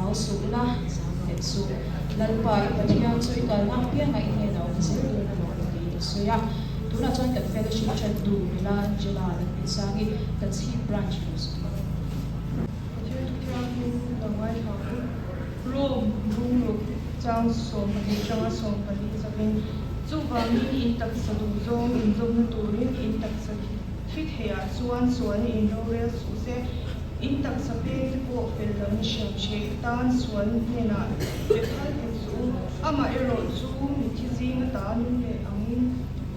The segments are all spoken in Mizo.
Hlau suh la, zam hek suh. Lalpa, i Pathian chu i kalna apiangah i hnenah awm zel dawn alawm tiin a sawi a. Tunah chuan kan fellowship ṭantu nula Angela Lalhminsangi, Tachhip Branch lo sawi rawh. Pathian Thuthianghlim lo ngaithla u. Rome bungruk chang 12 atanga 14 zavin, Chuvangin in taksa duhzawng inzawmna turin in taksa thi theiah chuan sualna in rorel suh se. In taksa peng te pawh fel lohna hriam hreh tan sualna hnenah pe phal hek suh u. Amaherawh chu mitthi zinga ta nung leh angin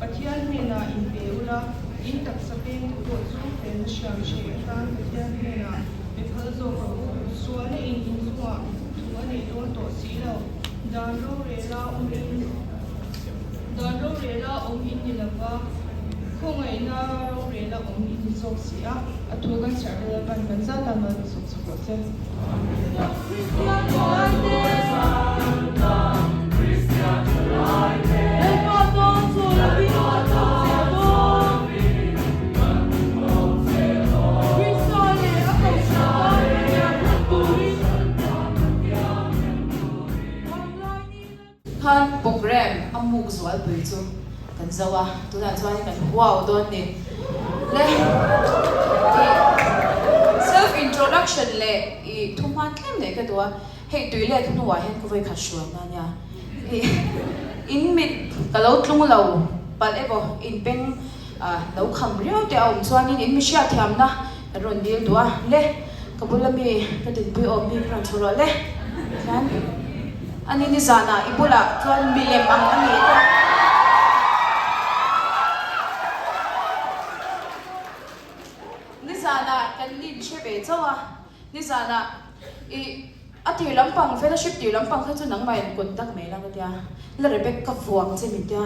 Pathian hnenah in pe ula, in taksa peng te pawh chu felna hriam hreh atan Pathian hnenah pe phal zawk rawh u. Sualna in inchungah thu a nei dawn tawh si lo. Dan rorela awmin Dan rorela awm in ni lova, khawngaihna rorela awm in ni zawk si a. A thu kan chhiar vel a ban kan zat a, mal sawm chak rawh se. Khan program a muk zualpui chu kan zo a, tunah chuan kan huau dawn ni. Le i self introduction leh i thu hman tlem nei ka duh a, hei tui let hnuah hian ka vawi khat hruai na nia. I in mit ka lo tlung lo palh emaw in peng lo kham riau te a awm chuanin in mi hriatthiamna kan rawn dil duh a, le ka bula mi ka dinpui awm bik rawn thu rawh le hian ani nizanah i bulah chuan milem ang a ni ta. Nizanah kan nin hre ve chauh a, nizanah i a tir lampang fellowship tir lampang kha chu nangmah in contact mai la ka tia. La Rebecca vuang che min tia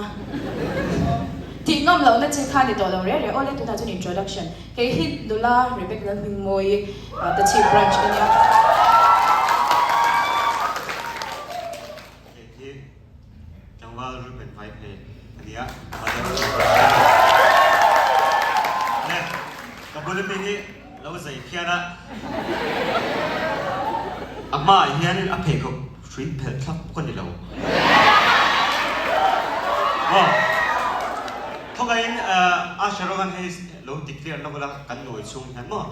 tih ngam lohna che kha ni tawh lo reh reh awle tunah chuan introduction kei hi nula Rebecca Lalhmingmawii Tachhip branch ka nia. Kei hi tlangval Ruben Vaiphei ka nia Le ka bula mi hi lo zai phian a a hmaah hian a pheikhawk Hrui phelh thlap ka ni lo. Aw, khawngaihin Asher Rohan hei lo ti clear lawk ila kan nawi chhung hian maw?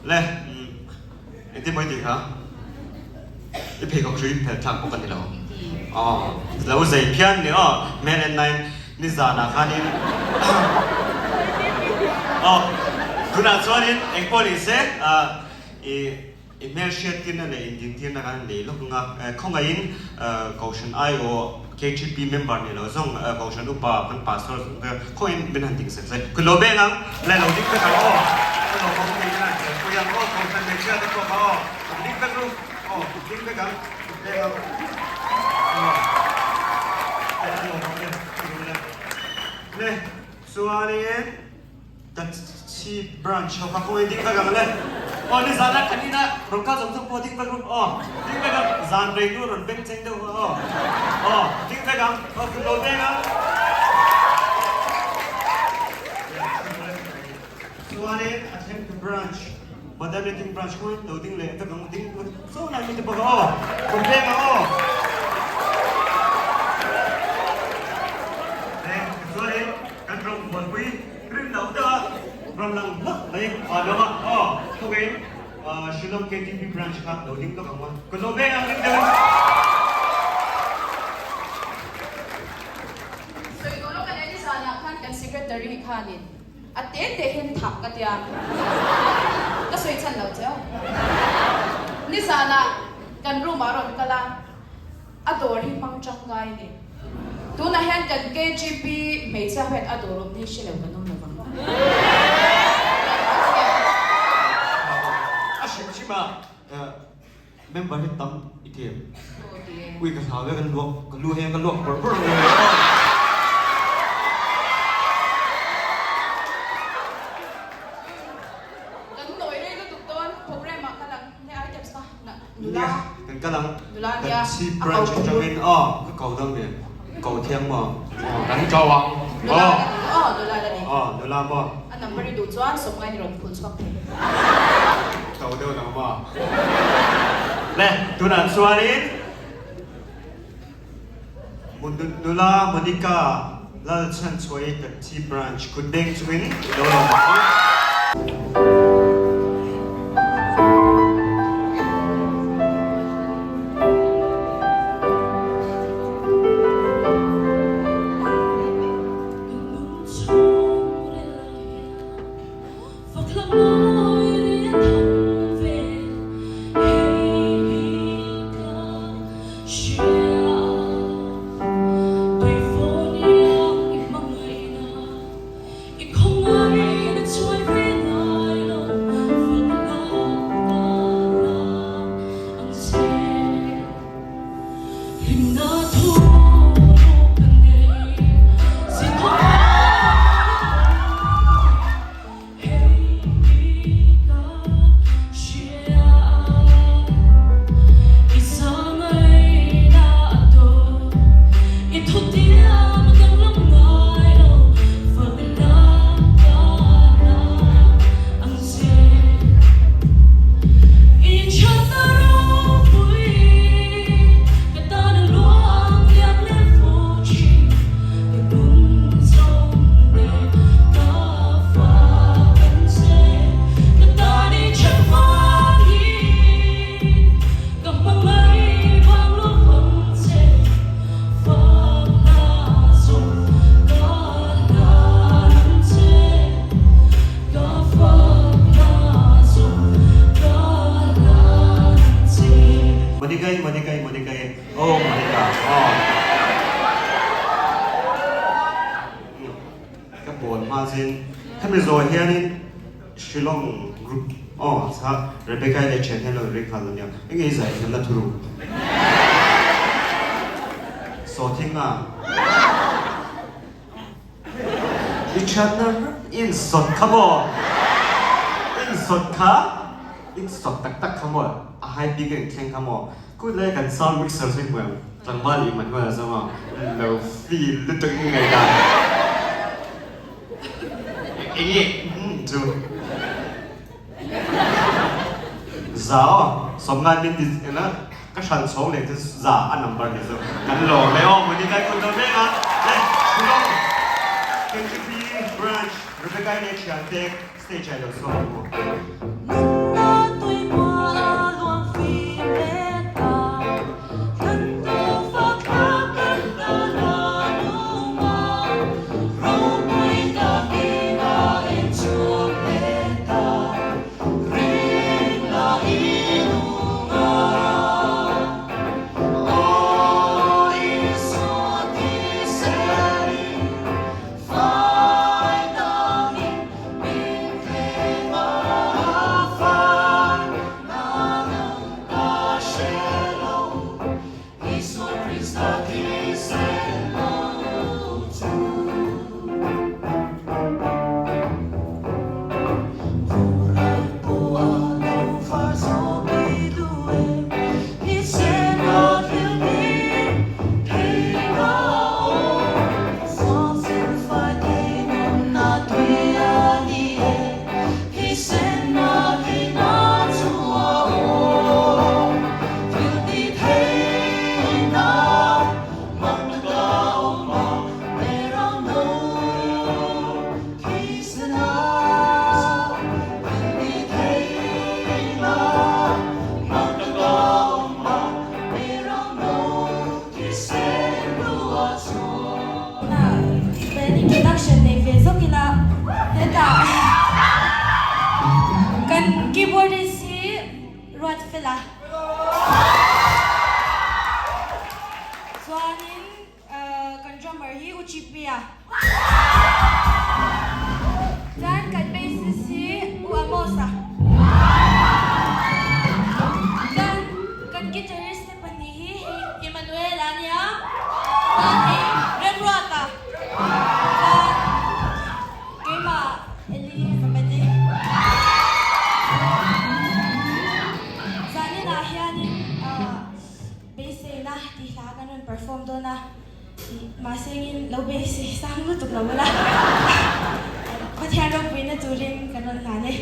Le, engtin maw i tih kha? I pheikhawk hrui phelh thlak pawh ka ni lo. Aw, lo zei phian ni aw, hmel en nain nizanah khanin aw, tunah chuanin engpawh ni se i I hmelhriattirna leh indintirna kan nei lawk ang a, khawngaihin Kohhran aiawh KTP member ni lo zawng Kohhran upa kan pastor zawng te khawngaihin min han ding sek se. Ka lo beng ang, le lo ding vek ang aw, ka lo bawk ni ka han hriatpui ang aw, Kohhran hmeichhia te pawh kha aw, ding vek ru aw, ding vek ang, beng ang aw, le a lo bawk e, le chuanin. Tachhip branch ho kha khawngaih ding vek ang le. Aw nizan a kan ina rawn kal zawng zawng pawh ding vek ru aw ding vek ang zan rei nu rawn beng cheng deuh kha aw aw ding vek ang aw kun lo veng ang. Chuanin a thlengtu branch Badalmeting branch khawngaih lo ding leh vek ang ding so lai mi te bawk aw kun veng ang aw. Chuanin kan rawngbawlpui Rin loh deuh a rawn lang hlauh mai a lo a aw thawkin Shillong KTP branch kha lo ding lawk ang a ka lo veng ang ring deuh in. Sawi duh lawk a nia nizanah khan kan secretary khanin a te te hian thah ka tia ka sawi chhan lo che aw. Nizanah kan room ah a rawn kal a. A dawr hi hmang tangkai a ni. Tunah hian kan KGP hmeichhia hian a dawr awm hi hre lo kan awm lo vang. A hrim hrim a member hi tam i ti em? Ui ka hlau e kan luak ka lu hian ka luak bawrh bawrh mai a. Kan nawi rei lutuk dawn program ah kal ang nge items kha. Nia, kan kal ang. Kan chhip branch atangin aw, ka ko dang nen. Ko thiang maw? Kan ko ang. Nula la ni aw, nula la ni. Aw, nula maw? A number i duh chuan sawmngai ni rawn phul chhuak thei. Ko deuh nang maw? Le, tunah chuanin Nula Monica Lalchhanchhuaii Taxi Branch kut beng chungin i lo lawm ang u. Monica-i Monica-i Monica-i oh Monica oh Ka pawn hma chin hemi zawh hianin Shillong group aw chha Rebecca-i leh thian hian lo inring nghal ania enge i zai thiamna thuru Sawthing a I thianna i insawt kha maw? I insawt kha? I insawt tak tak kha maw? A high peak a inthleng kha maw? Kut lai kan sound mixer chu i hmu em? Tlangval Emmanuel a zawng a, lo feel lutuk i ngaihdan. Enge chu? Za aw, sawmngai min ti eng a, ka hran chhawng leh chu za a number ni chu kan lawm e aw, Monica i kun dawn mek a, le Shillong KTP branch Rebecca i leh thiante stage ah i lo chhuak ang u. Introduction nei ve zawk ila hetah kan keyboardist hi ruat fel a chuanin kan drummer hi u Chipmia chuan kan bassist hi u Amos a chuan kan guitarist te pahnih hi hei Emmanuel-a ania chuan hei Remruata chuan keimah Elizabeth-i zaninah hianin beiseina tih hla kan rawn perform dawn a mahse engin lo beisei sang lutuk lo ula Pathian ropuina turin kan rawn hlan e.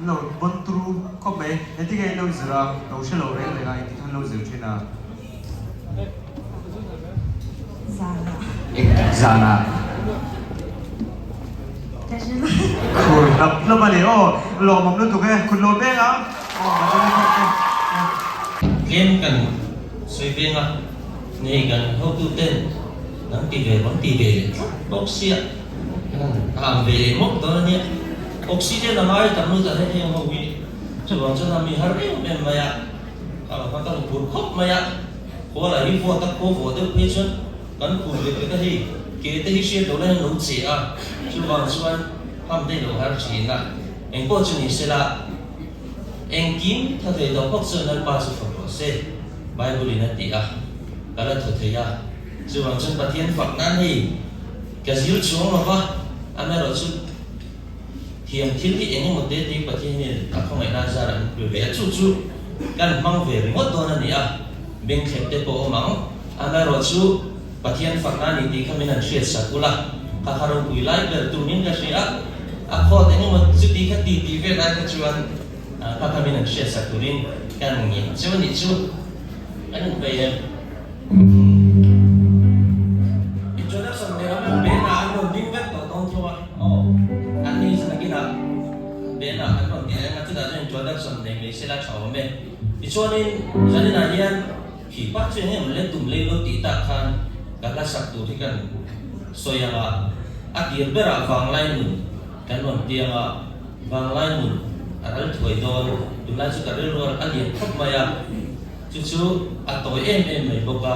In lo bon turu khawp mai. Engtin nge in lo zir a, lo hre lo reng reng a, engtin khan lo zir thin a? Zanah. Engtik zanah? Ka hre lo. Khur hlap hlap a ni. Aw, lawmawm lutuk e. Khut lo beng ang. Aw, Mazawmi phawt te. Tlem kan sawi veng a, nei kan hotuten kan ti ve rawn ti ve leh tlat bawk sia, kan ang ve leh mawp dawn a nia. Oxygen a ngai tam lut a hei heng ho hi chuvang chuan a mi har em em mai a, ka lo kha ka hmu phur khawp mai a, khua lah hi vawt a khua vawh deuh phei chuan kan khur lek lek a hei ke te hi hriat loh lai an lo che a, chuvang chuan ham te lo har thin a, engpawh chu ni sela engkim tha thei tawh phawt chuan Lalpa chu fak rawh se Bible in a ti a, ka la thaw thei a, chuvang chuan Pathian fak nan hei ka zir chuang lova amaherawhchu. Thiam thil hi eng emaw te tih Pathian hian a khawngaihna zar an pe ve a, chu chu kan hmang ve ringawt dawn a ni a, bengthlep te pawh awm ang. Amaherawhchu Pathian fakna a ni tih kha min han hriat sak ula, ka kha ropui lai ber tumin ka hria a, a khawt eng emaw chuti kha ti tih vel ai kha chuan kha kha min han hriat sak turin kan ngen cheu a nih chu. Kan inpeih em? Introduction leh lam ah Ben ah an rawn ding vek tawh dawn tho a, aw an ni zan akinah Ben ah an rawn ti reng a, chutah chuan introduction nei mai sela tha awm e. Tichuanin zaninah hian khi pah chu eng em le tum lei lo tih tak khan ka hla sak tur hi kan sawi ang a, a tir berah vanglai nun kan rawn ti ang a, vanglai nun a ral thuai dawn, tunlai chu ka rilru a lian khawp mai a. Chu chu a tawi em em mai bawk a.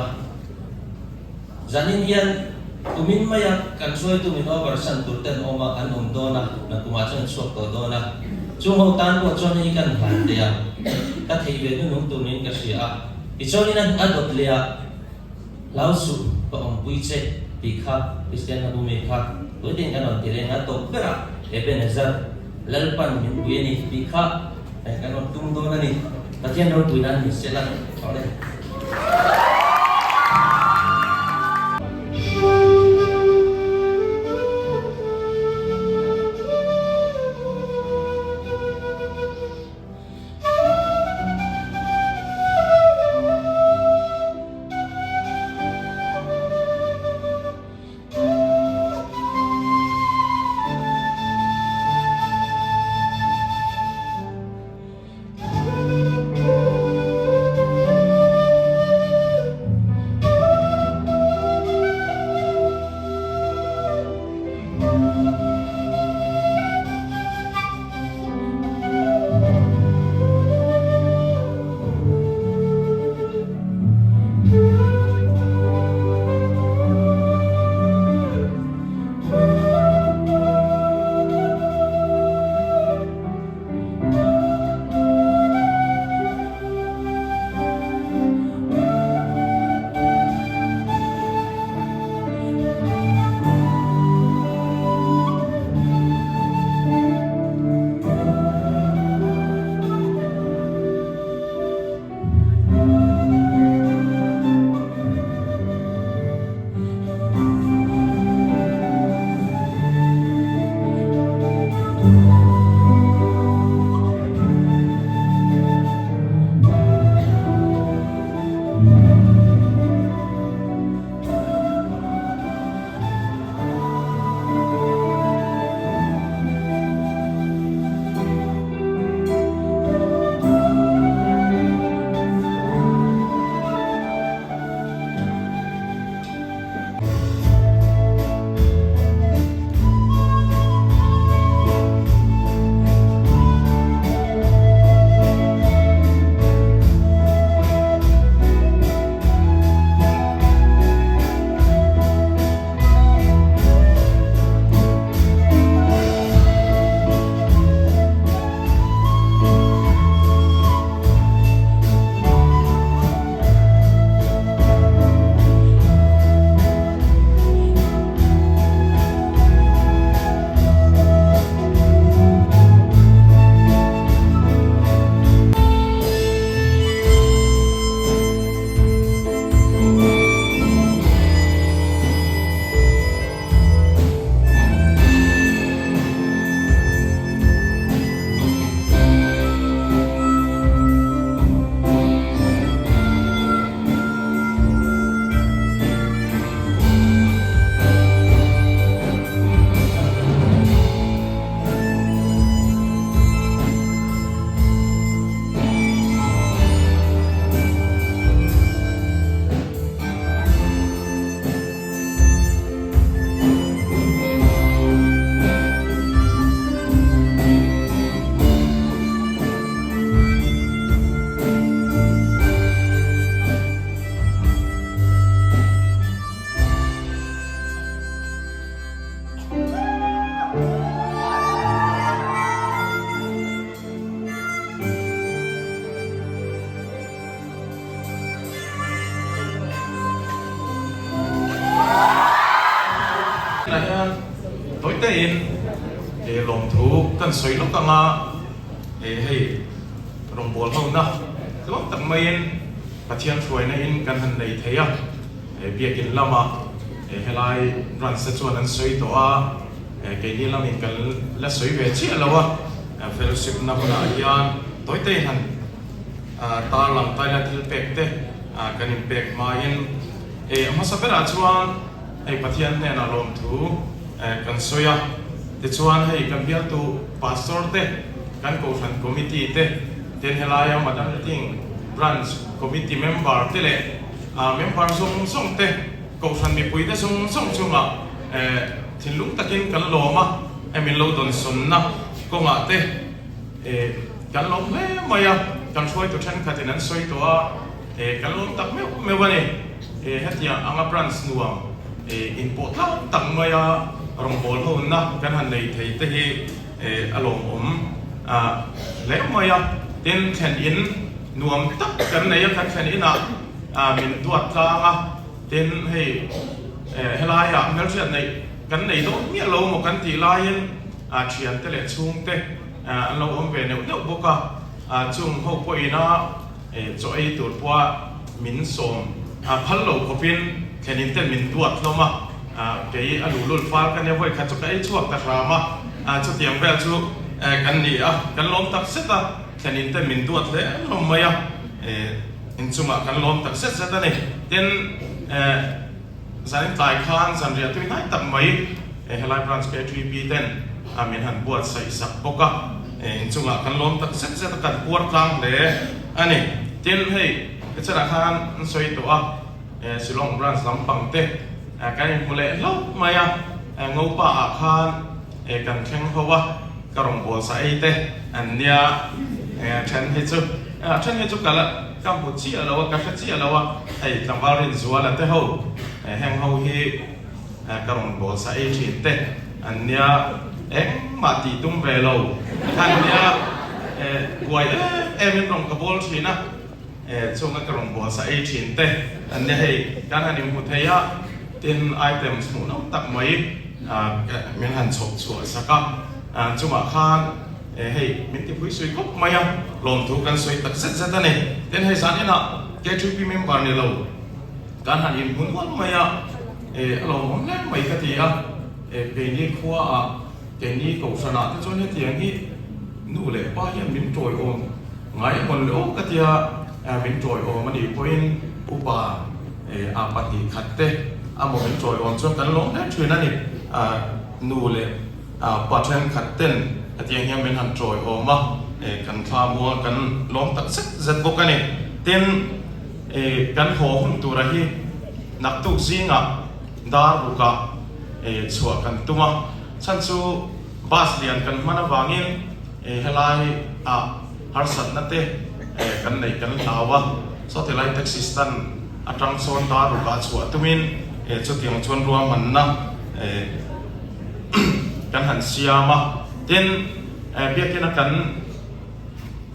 Zanin hian kumin maia kan hruaitu min over san tur ten awm a, an awm dawn a, nakumah chuan an chhuak tawh dawn a. Chung ho tan pawh chuan hei kan hlan teh a, ka theih ve hnuhnung tur niin ka hria a. Tichuanin a a dawt leh a, Hlau suh, ka awmpui che tih kha Kristian hla bu mi kha tuitin kan rawn ti reng a, tawp berah Ebenezer, Lalpan min pui a ni tih kha kan rawn tum dawn a ni. Pathian ropui nan min sel a, Amen. tein lawmthu kan sawi lawk ang a, hei rawngbâwl hona tluang tak maiin Pathian hruaina in kan han nei thei a, biakin lama helai branch te chuan an sawi tawh a, keini lamin kan la sawi ve chiah lo a, fellowship na hunah hian tawi tein han tarlang taila thil pek te kan inpek hmain a hmasa berah chuan hei Pathian hnenah lawmthu kan sawi a, tichuan hei kan bialtu pastor te, kan kohhran committee te, Tin helaia Madam Ting Branch Committee member te leh member zawng zawng te, Kohhran mipui te zawng zawng chungah thinlung takin kan lawm a, hemi lo dawnsawnna kawngah te kan lawm hle mai a, kan hruaitu thenkhatin an sawi tawh a, kan lawm tak meuh meuh a ni. Hetiang anga branch nuam inpawh tlang tak maia rawngbâwl hona kan han nei thei te hi a lawmawm hle mai a, tin thlen in nuam tak kan nei a, kan thlen inah min duat tlang a, tin hei helaiah hmelhriat neih kan nei dawn miah lo maw kan tih laiin thiante leh chhungte an lo awm ve neuh neuh bawk a, chung ho pawhin a chaw ei tur pawha min sawm phal lo khawpin thlen in ten min duat hlawm a. Kei a luhlul fal ka nia vawi khat chu ka ei chhuak ta hram a, chutiang vel chu kan ni a, kan lawm tak zet a, thlen in te min duat hle hlawm mai a, inchungah kan lawm tak zet zet a ni. Tin, zanin tlai khan zanriah tui hnai tak mai helai branch KTP ten min han buatsaih sak bawk a, inchungah kan lawm tak zet zet a, kan puar tlang hle a ni. Tin, hei hetchanah khan an sawi tawh a. Shillong branch lampang te kan inhmu leh hlauh mai a, Ngopa ah khan kan thleng ho a, ka rawngbâwl sa ei te an nia, then hi chu then hi chu ka la ka hmu chiah lo a, ka hre chiah lo a, hei tlangval Rinzuala te ho heng ho hi ka rawngbâwl sa ei thin te an nia, engmah tih tum ve lo an nia, buai em em in rawn ka bawl thin a. Chunga ka rawn buatsa ei thin te an nia hei kan han inhmu thei a, tin items hmuh nawm tak mai min han chhawp chhuah sak a, chungah khan hei min ti phui sui khawp mai a, lawmthu kan sawi tak zet zet a ni. Tin hei zan inah KTP member ni lo kan han inhmu nual mai a, a lawmawm hle mai ka ti a, keini khuaah keini kohhranah te chuan hetiang hi nu leh pa hian min tawiawm Ngai hawn leh awk ka tia min tawiawm a nih pawhin upa a pahnih khat te a maw min tawiawm chuan kan lawm hle thin a ni. Nu leh pa thenkhat ten hetiang hian min han tawiawm a, kan thla mual kan lawm tak zet zet bawk a ni. Tin, kan haw hun tura hi naktuk zingah dar rukah chhuah kan tum a, chhan chu bus lian kan hman avangin, Helai ah harsatna te kan neih kan hlau a, saw tilai taxi stand atang sawn dar rukah chhuah tumin chutiang chuan ruahmanna kan han siam a. Tin, biakina kan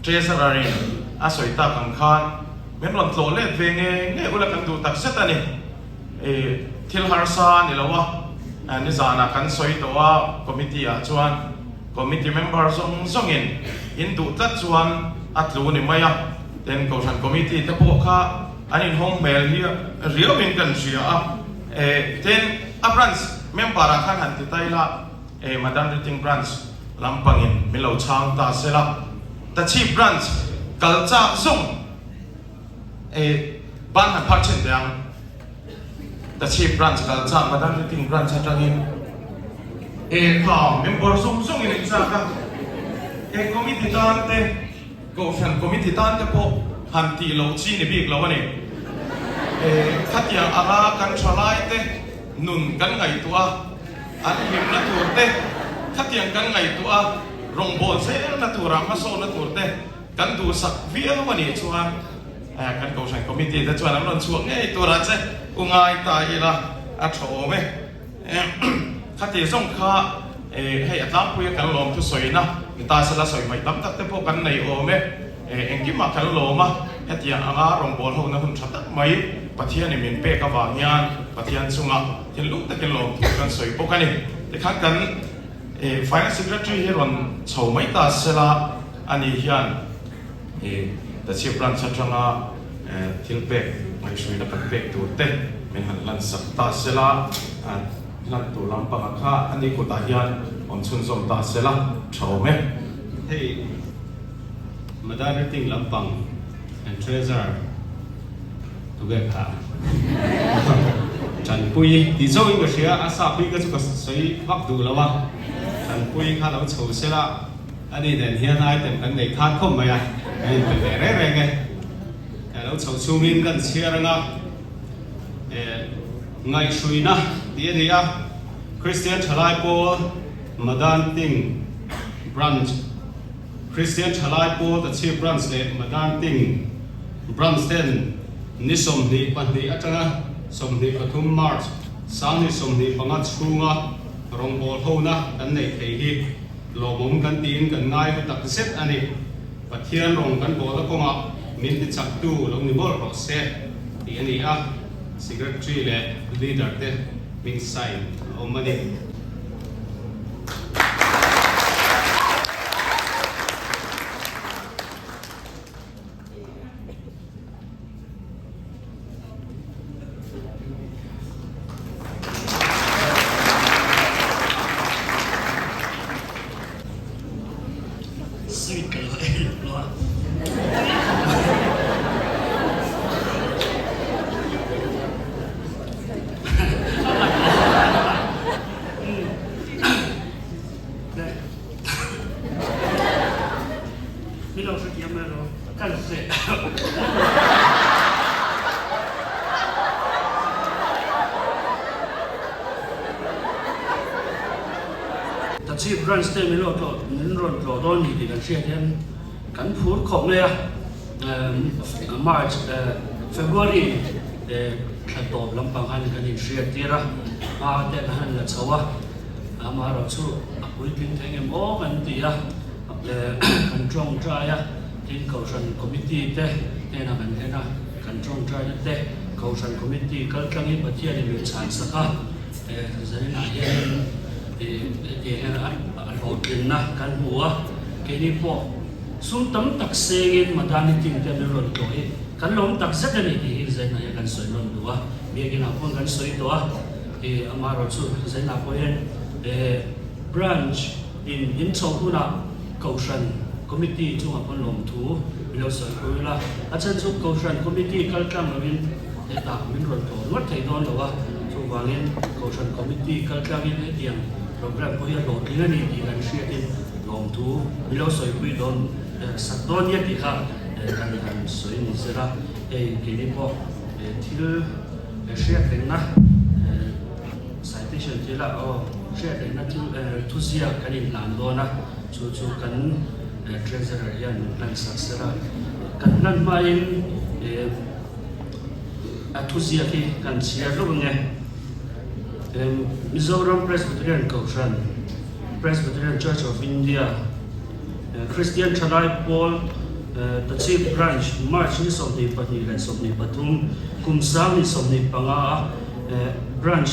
treasurer in a sawi tak ang khan min rawn tlawh let ve nge nge ula kan duh tak zet a ni. Thil harsa a ni lo a, nizanah kan sawi tawh a committee ah chuan. Committee member zawng zawngin in duh tlat chuan a tlu ni mai a, tin Kohhran Committee te pawh kha an inhawng hmel hi riauin kan hria a, tin a branch member ah khan han ti ta ila, Madan Riting branch lampangin min lo chhang ta sela, Tachhip branch kal chak zawng ban han phar thin teh ang. Tachhip branch kal chak Madan Riting branch atangin e kha member zawng zawng in an chak a, e committee tan te Kohhran committee tan te pawh han tih loh chi ni bik lo a ni. E khatiang anga kan thalai te nun kan ngaihtuah a, an hlimna tur te khatiang kan ngaihtuah a, rawngbâwl zelna turah hmasawnna tur te kan duhsak viau a nih chuan Kan Kohhran Committee te chuan an rawn chhuak ngei turah che u ngai ta ila a tha awm e. Khati zawng kha hei a tlangpuia kan lawm thusawina ni ta sela sawi hmaih tam tak te pawh kan nei awm e. Engkimah kan lawm a, hetiang anga rawngbâwl hona hun tha tak mai Pathianin min pek avang hian Pathian chunga thinlung takin lawmthu kan sawi bawk a ni. Tikhan kan. Finance Secretary hi rawn chho mai ta sela ani hian Tachhip Branch atanga thil pek ngaihhruina kan pek tur te min han hlan sak ta sela, hlan tur lampanga kha ani kutah hian awm chhunzawm ta sela tha awm e. Hei Madani Ting lampang and Treasurer tuge kha Tanpui tih chauhin ka hria, a sap hi ka chu ka sawi vak duh lo a, Tanpui kha lo chho sela ani nen hian item kan nei khat khawp mai a, kan inpe ve reng reng e. Lo chho chungin kan chhiar anga ngaihhruina tih a ni a, Kristian Thalai Pawl Madan Ting Branch, Kristian Thalai Pawl Tachhip Branch leh Madan Ting Branch ten ni 22 atanga 23 March 2025 chhunga rawngbâwl hona kan neih thei hi lawmawm kan tiin kan ngai hu tak zet a ni. Pathian rawng kan bawlna kawngah min tichaktu lo ni mawlh rawh se tih a ni a, Secretary leh Leader te hming sign a awm a ni. Sweet ka lo ei lo lo a. Min lo hrethiam mai rawh, ka la hre. Tachhip Branch te min lo tlawh, min rawn tlawh dawn ni tih kan hriat hian kan phur khawp mai a. March, February thla tawp lampang khan kan inhriat tir a, hma te kan han la chho a, amaherawhchu a puitling thei ngem aw kan ti a. Kan tawngtai a, tin Kohhran Committee te hnenah kan thlen a, kan tawngtaina te Kohhran Committee kal tlangin Pathianin min chhan sak a, zaninah hianin hetiang hian a hlawhtlinna kan hmu a, keini pawh sum tam tak sengin Madani team te min rawn tlawh hi kan lawm tak zet a ni tih hi zaninah hian kan sawi nawn duh a, biakinah pawh kan sawi tawh a, amaherawhchu zaninah pawh hian Branch In in chhoh hunah Kohhran Committee chungah pawn lawmthu min lo sawi pui ula, a chhan chu Kohhran Committee kal tlang lovin hetah min rawn tlawh ngawt thei dawn lo a, chuvangin Kohhran Committee kal tlangin hetiang programme pawh hi a hlawhtling a ni tih kan hriatin lawmthu min lo sawi pui dawn sak dawn nia tih kha kan han sawi ni zel a, hei keini pawh thil hriat rengna Citation thil ah aw hriat rengna thil thuziak kan inhlan dawn a, chu chu kan Treasurer hian min hlan sak ser a, kan hlan hmain a thuziak hi kan chhiar hlauh ang e. Mizoram Presbyterian Kohhran, Presbyterian Church of India, Kristian Thalai Pawl Tachhip Branch, March ni 22 leh 23, kum 2025 a Branch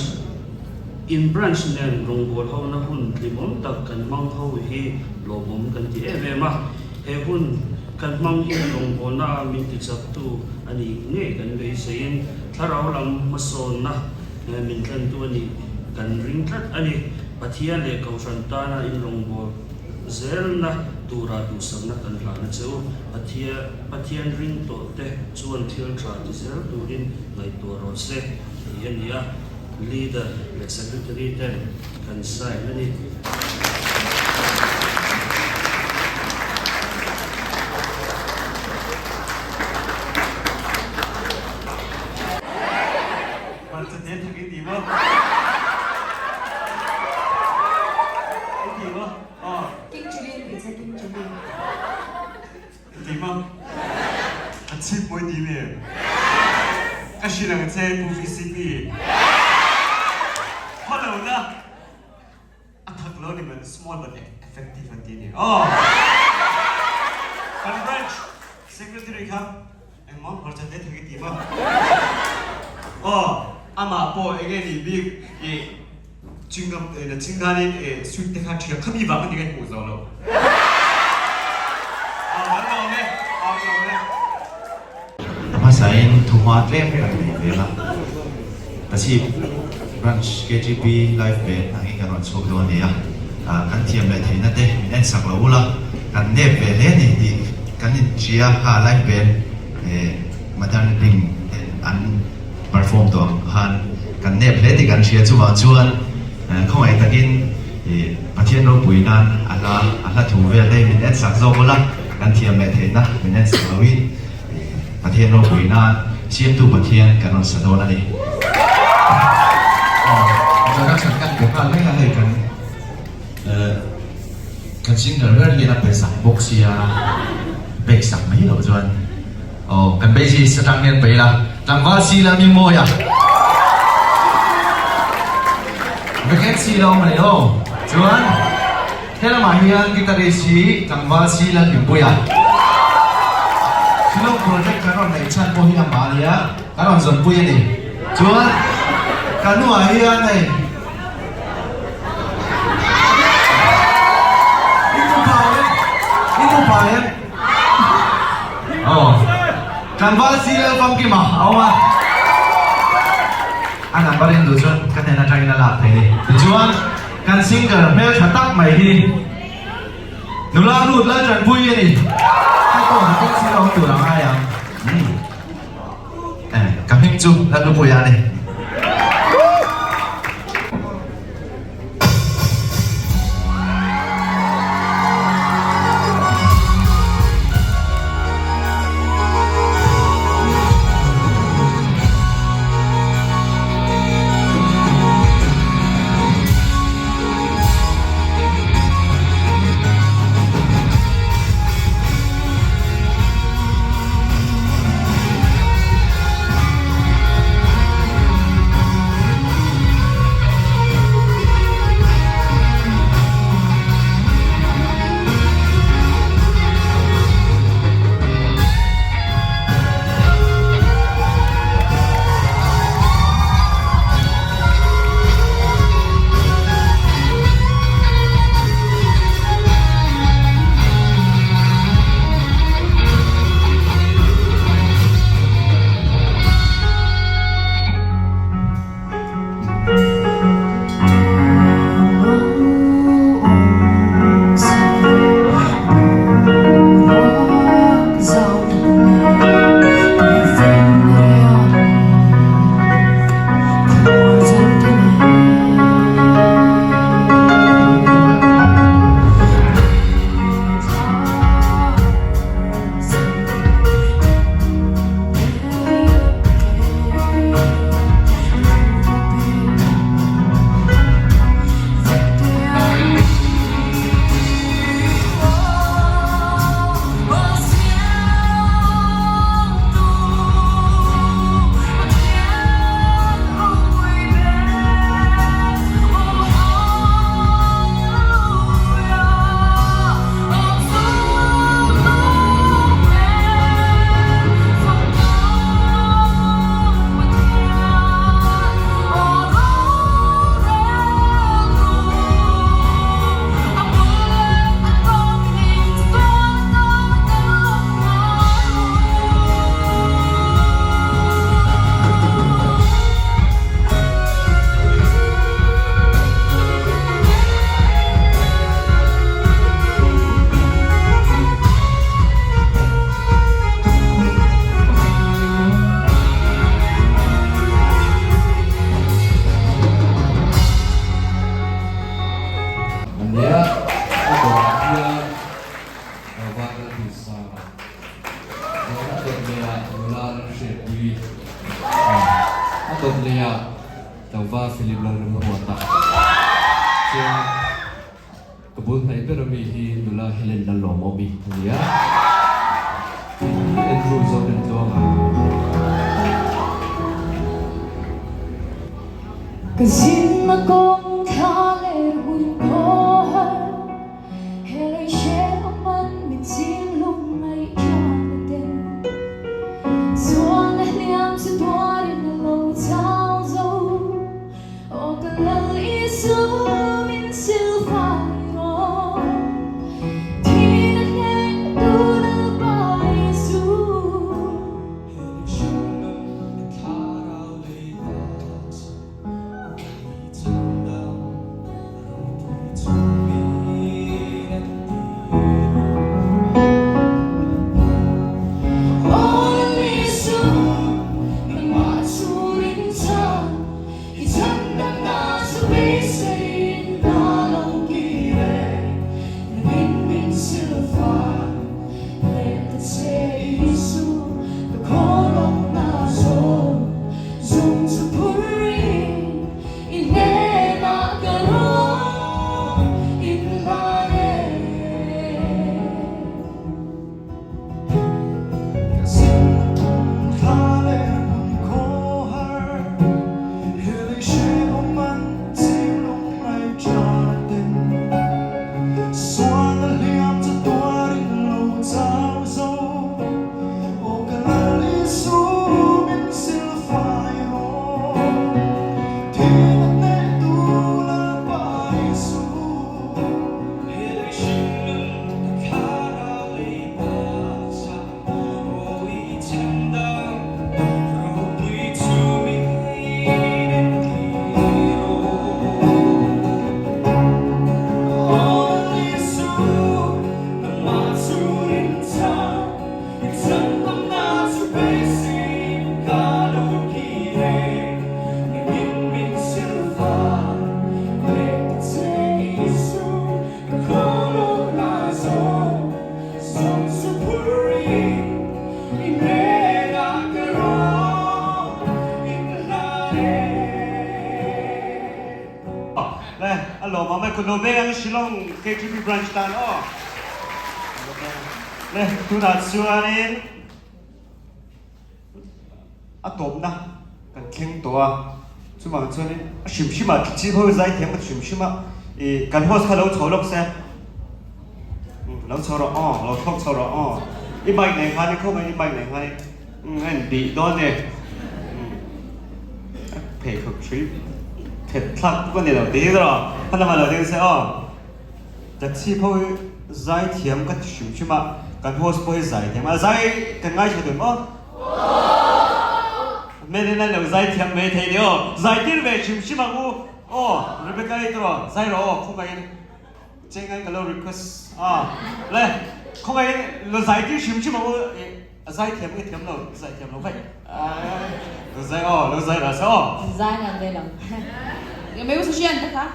in Branch nen rawngbâwl hona hun tlimawm tak kan hmang ho hi lawmawm kan ti em em a, he hun kan hmang hi rawngbâwlna a min tichaktu a nih ngei kan beiseiin thlarau lam hmasawnna min thlentu a nih kan ring tlat a ni. Pathian leh Kohhran tana in rawngbâwl zelna tura duhsakna kan hlahna che u. Pathian ring tawh te chuan thil tha ti zel turin ngaihtuah rawh se tih a ni a, Leader leh Secretary ten kan sign a ni. King Chili tih che King Chili. Ti maw? A chip mawi ti mi? Ka hrilh ang che Pu VCP. Khaw lo na. A thak lo ni man small but effective an ti ni. Oh. Kan branch secretary kha engmaw hmarcha te thak i ti maw? Oh, amah pawh enge ni bik i. Chewing gum na ching danin sweet te kha ṭhiak khami vang a ni kan hmuh zo lo. Aw an lawm e, aw an lawm e. A hmasain thuhma tlem kan nei vel a, Tachhip Branch KGP Live Band angin kan rawn chhuak dawn a ni a, kan thiam leh theihna te min en sak lo ula, kan nep ve hle a ni tih kan inhria kha Live Band Maternity Wing ten an perform tawh ang khan kan nep hle tih kan hria chuvang chuan khawngaih takin Pathian ropui nan a hla a hla thu vel te min en sak zawk ula kan thiam leh theihna min en sak loin Pathian ropui nan siamtu Pathian kan rawn sa dawn a ni. Aw introduction kan pe nghal mai a hei kan kan singer ber hian a pe sak bawk sia pek sak mai loh chuan Aw, kan basis atang hian paih la, tlangval si la mi mawi a. Vacancy la awm a ni aw. Chuan helamah hian guitarist hi tlangval si la hlimpui a. Shillong project kan rawn neih chhan pawh hi amah a nia, kan rawn zawnpui a ni. Chuan ka nuah hian hei. I nupa em? I nupa em? Aw, tlangval si lal famkim a awm a, a number in duh chuan ka hnen atangin a lak thei ni. Tichuan, kan singer hmeltha tak mai hi nula lut lal tanpui a ni. Hei pawh vacancy la awm tur a ngai ang. Ka hming chu Lallupuia a ni. Ania, a dawrah hian Val a ti sang a, chuan a dawt lehah nula Lalhriatpuii a dawt lehah Tlangval Philip Lalremruata chuan ka bul hnaih ber ami hi nula Helen Lalawmawmi a ni a, Andrew Zoremtluanga. Ka zinna kawng thla leh hun khawhar He lei hrehawm an min ching lung ngaihthla ten Sualna hliam chu tuarin a lo chau zo Aw ka Lal Isu. Kut lo beng ang Shillong KTP branch tan aw. Le tunah chuanin a tawpna kan thleng tawh a, chuvang chuanin a hrim hrim ah Chief ho zai thiam ka ti hrim hrim a, ih kan host kha lo chho lawk se, lo chho rawh aw, lo thlawk chho rawh aw, i bike nei khan i khawmah i bike nei khan i a inbih dawn e, a pheikhawk hrui phet thlak pawh a ni lo tih hi rawh, a lamah lo ding se aw. Taxi pawh hi zai thiam ka ti hrim hrim a, kan host pawh hi zai thiam a, zai kan ngaithla dun maw? Hmel in an lo zai thiam mai thei ni aw, zai tir ve hrim hrim ang u aw, Rebecca i tawh zai rawh aw khawngaihin chengai ka lo request a, le khawngaihin lo zai tir hrim hrim ang u, a zai thiam nge thiam lo, zai thiam lo vaih, lo zai aw, lo zai rawh se aw. Zai ngan ve lo. Nge mai u Sashian te kha.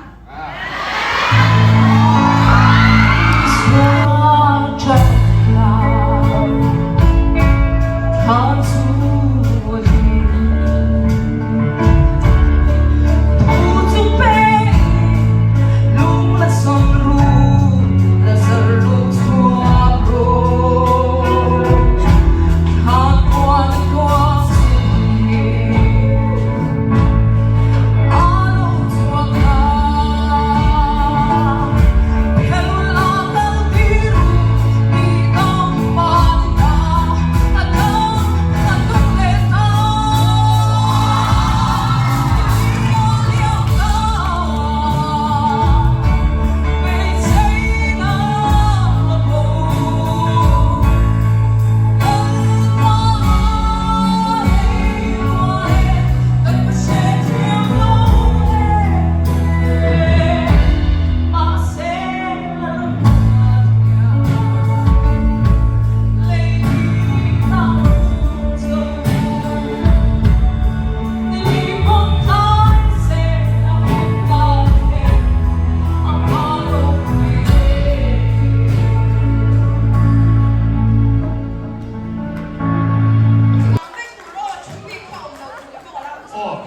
Aw,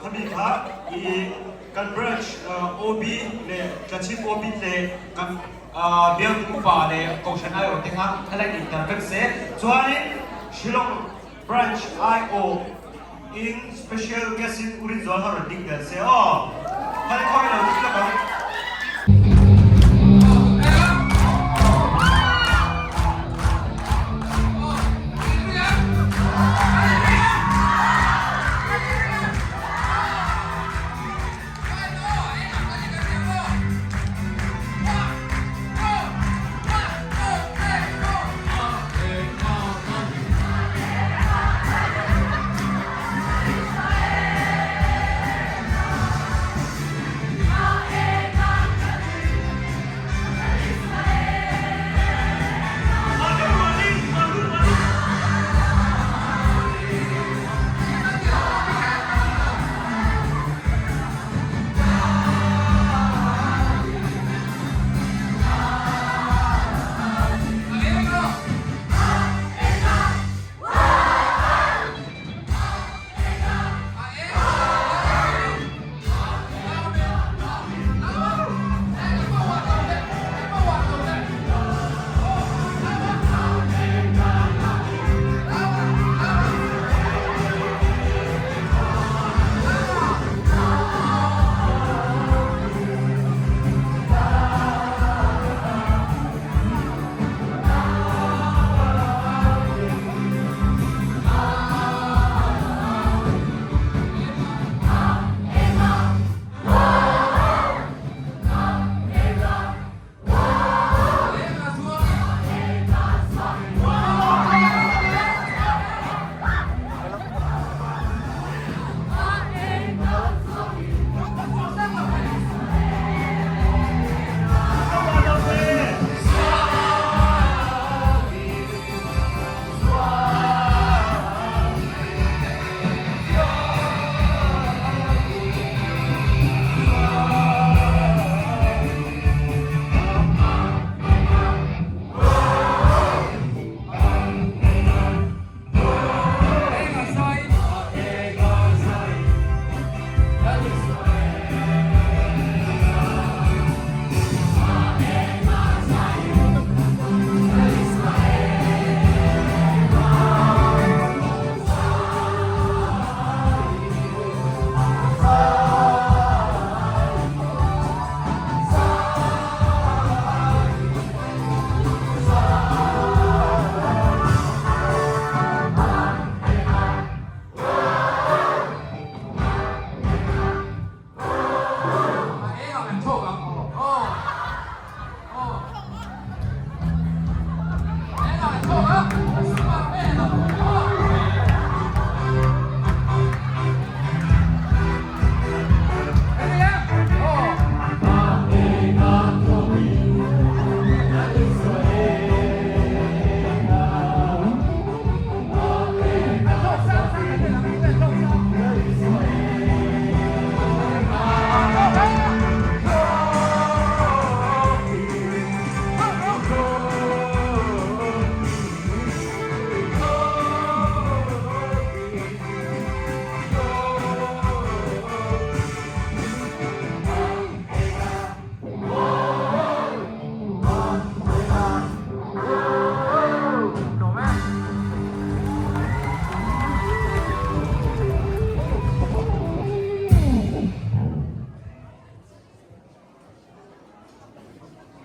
khami kha i kan branch OB leh Tlachhip OB leh kan bialtu upa leh Kohhran aiawh te kha helai inter vek se. Chuanin Shillong branch aiawh in special guest in Urinzual kha rawn ding tel se aw. Khawi khawi lo ding lawk ang.